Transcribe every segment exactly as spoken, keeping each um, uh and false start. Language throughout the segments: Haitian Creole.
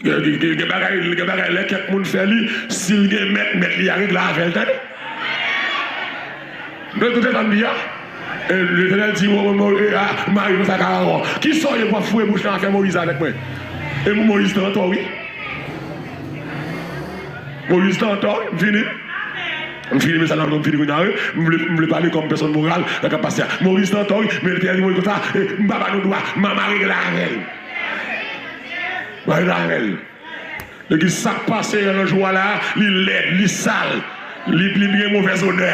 Gen, gen, gen, gen bagay, gen bagay lè kèk moun fè li, si l gen mèt, mèt li a regle avè l, tande. Tande sa m di a? E Letènèl di, mo, mo, e, a, Mari, konsa ka ankò. Kisa w ye pou w ap foure bouch nan afè Moyiz avèk mwen? E Moyiz te antò, wi. Moyiz te antò, wi. M fini. M fini, men sa nan m fini kounye a, wi. M vle, m vle pale kòm pèsòn moral nan ka pase a. Moyiz te antò, wi. Men Letènèl di Moyiz konsa, e, m pa ba nou dwa, m a, m a regle avè l. M a regle avè l. Legliz, sa k pase nan jou a la, li lèd, li sal, li, li gen movèz odè.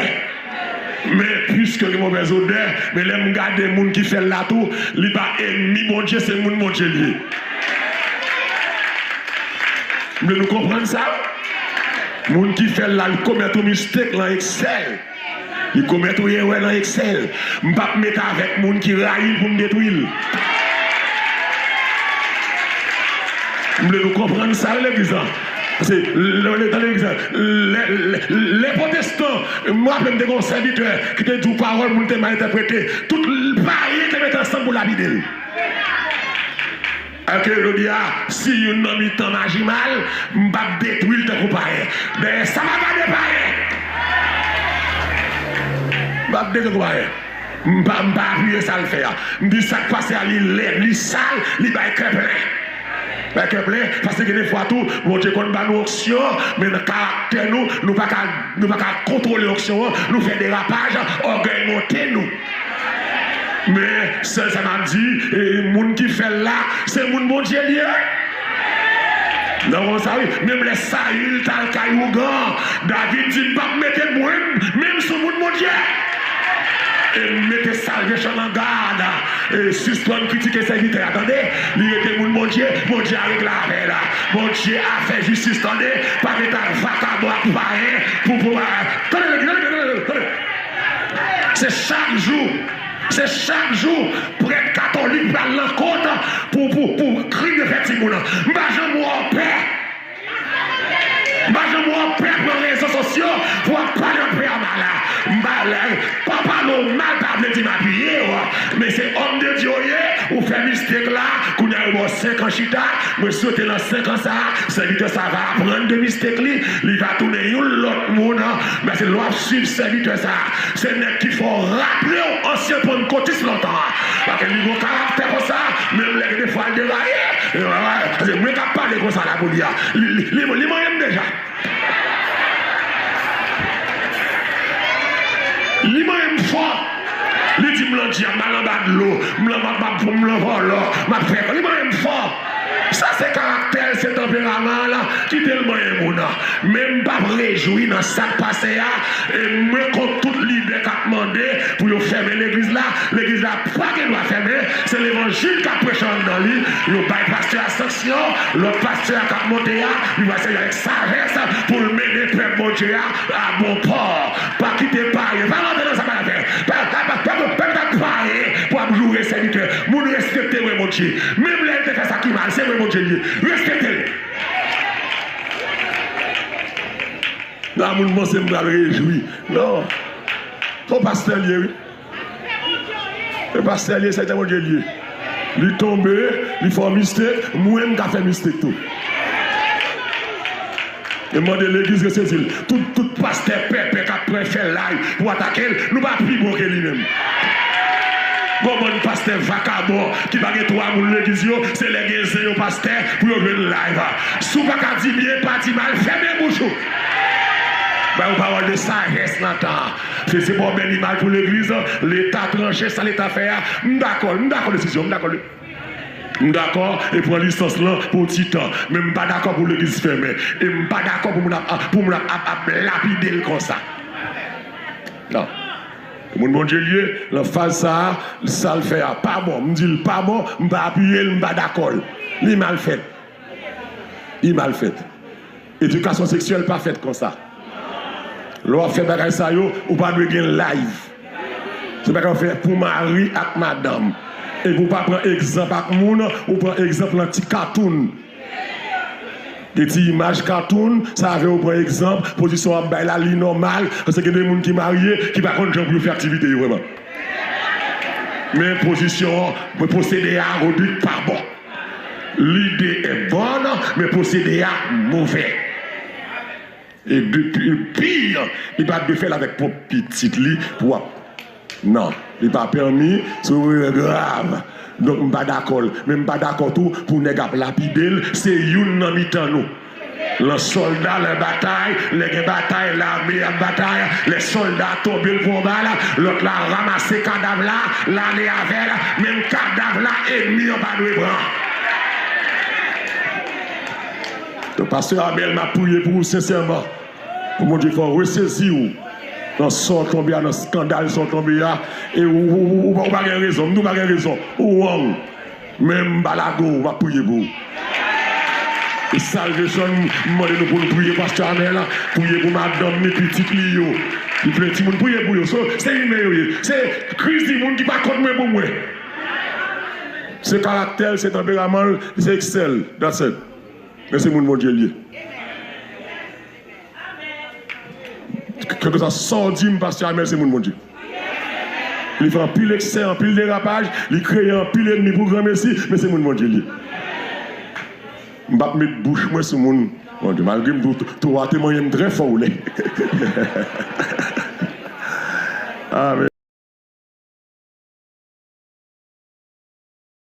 Men, piske gen movèz odè, men lè m gade moun ki fè l la tou, li pa ènmi Bondye, se moun Bondye li ye. M vle nou konprann sa. Moun ki fè l la, li komèt yon mistake nan Excel. Li komèt yon erè nan Excel. M p ap mete avèk moun ki rayi l pou m detwi l. M vle nou konprann sa, wi, legliz la. Paske, lè, lè, tande legliz la. Lè, lè, lè pwotestan, m raple m te gen yon sèvitè ki te di yon pawòl, moun te mal entèprete. Tout payen te mete ansanm pou lapide l. Alòske jodi a, si youn nan mitan m aji mal, m p ap detwi l tankou payen. Dèyè sa m ap gade payen. M p ap detwi tankou payen. M pa, m pa apiye sa l fè a. M di sa k pase a, li lèd, li sal, li bay kè plen. Bay kè plen, paske gen de fwa tou, Bondye konn ba nou onksyon, men nan karaktè nou, nou pa ka, nou pa ka kontwole onksyon an, nou fè derapaj, ògèy monte nou. Men, sèl sa m ap di, e, moun ki fè l la, se moun Bondye l ye. Nan konsa, wi. Menm lè Sayil t al kay ougan, David di, "M p ap mete mwen menm sou moun Bondye." E m mete salvation nan gad. E sispann kritike sèvitè a, tande? Li rete moun Bondye, Bondye a regle avè l la. Bondye a fè jistis, tande? Pa mete ak vakabon ak payen pou, pou, tande, tande, tande, tande. Se chak jou, se chak jou prèt katolik pral nan kot pou, pou, pou krim yo fè timoun. M pa janm wè w pè. M pa janm wè w pè pran rezo sosyo pou w ap pale lòt pè a mal la. M pa, pa pale w mal pa vle di m apiye w. Men se òm de Dye w ye, ou fè mistake la, kounye a yo ba w senk an chita, mwen swete nan senk an sa a, sèvitè sa a va aprann de mistake li, li va tounen yon lòt moun, men se lè w ap swiv sèvitè sa a, se nèg ki fè w raple w ansyen pannkotis lontan an. Paske li gon karaktè konsa, menm lè gen de fwa l deraye, e, wè, wè, se mwen k ap pale konsa la pou li a. Li, li, li, li manyen m deja. Li manyen m fò. Li di m lan dyab, m al anba dlo, m lan, m ap, m ap, m lan vòlò, m ap fè, li manyen m fò. Sa se karaktè l, se tanperaman l, kite l manyen moun. Men m p ap rejwi nan sa k pase a. E mwen kont tout lidè k ap mande pou yo fèmen legliz la. Legliz la pa gen dwa fèmen. Se levanjil k ap preche anndan li. Yo bay pastè a sanksyon. Lòt pastè a k ap monte a, li pral sèvi avèk sajès pou l mennen pèp Bondye a a bon pò. Pa kite payen. Pa rantre nan sa pa afè. Pa, pa, pa, pa, pa, pa payen pou ap joure sèvitè. Moun respekte vre Bondye. Menm lè l te fè sa ki mal, se vre Bondye l ye. Respekte l. Nan moun panse m pral rejwi. Non. Fò pastè l ye, wi. E pastè l ye, sèvitè Bondye l ye. Li tonbe, li fè yon mistake, mwen m ka fè mistake tou. E mande legliz resezi l. Tout, tout pastè pèpè k ap pran fè live pou atake l, nou pa pi bon ke li menm. Gon bann pastè vakabon ki pa gen twa moun legliz yo, se lè gen zen yo pastè pou yo jwenn live. Si w pa ka di byen, pa di mal, fèmen bouch ou. Ba yo pawòl de sajès nan tan an. Se, se pa w bèl imaj pou legliz, Leta tranche sa Leta fè a. M dakò, m dakò desizyon, m dakò. M dakò e pran lisans lan pou yon ti tan. Men m pa dakò pou legliz fèmen. E m pa dakò pou moun ap, ap, pou moun ap, ap, ap lapide l konsa. Non. Moun Bondye l ye, nan faz sa a, sa l fè a pa bon. M di l pa bon, m pa apiye l, m pa dakò l. Li mal fèt. Li mal fèt. Edikasyon seksyèl pa fèt konsa. Lè w ap fè bagay sa yo, ou pa dwe gen live. Se bagay w fè pou mari ak madanm. Epi w pa pran egzanp ak moun, ou pran egzanp nan ti katoun. Gen ti imaj katoun, sa vle w pran egzanp, pozisyon w ap bay la, li nòmal, paske gen de moun ki marye, ki pa konn jan pou yo fè aktivite yo vrèman. Men pozisyon an, pwosede a, Rodrigue pa bon. L'idée est bonne, men pwosede a move. E depi, pi, li pa dwe fè l avèk pwòp pitit li pou w ap. Non, li pa pèmi, se yon erè grav. Donk, m pa dakò l. Men m pa dakò tou pou nèg ap lapide l, se youn nan mitan nou. Lè sòlda, lè batay, lè gen batay, lame ap batay, lè sòlda tonbe l pran bal, lòt la ranmase kadav la, l ale avè l, menm kadav la, ènmi an pa dwe pran. Donk, pastè Amèl, m ap priye pou ou sensèman. Pou Bondye fè w resezi w nan sa w tonbe a, nan eskandal sa w tonbe a, e ou, ou, ou, ou pa, ou pa gen rezon, m di w pa gen rezon, ou wrong. Men m pa lage w, m ap priye pou ou. E Salvation, m mande nou pou nou priye pastè Amèl, priye pou madanm ni pitit li yo. Li plen timoun, priye pou yo. So, se imen yo ye. Se kriz di moun ki pa kont mwen pou mwen. Se karaktè l, se tanperaman l, se eksè l. That's it. Men se moun Bondye l ye. Kèlkeswa sa w di m, pastè Amèl, se moun Bondye. Li fè anpil eksè, anpil derapaj, li kreye anpil ènmi pou granmesi, men se moun Bondye l ye. M p ap met bouch mwen sou moun Bondye, malgre m tou, tou, tou a temwaye m trè fò ou lè. Amèn.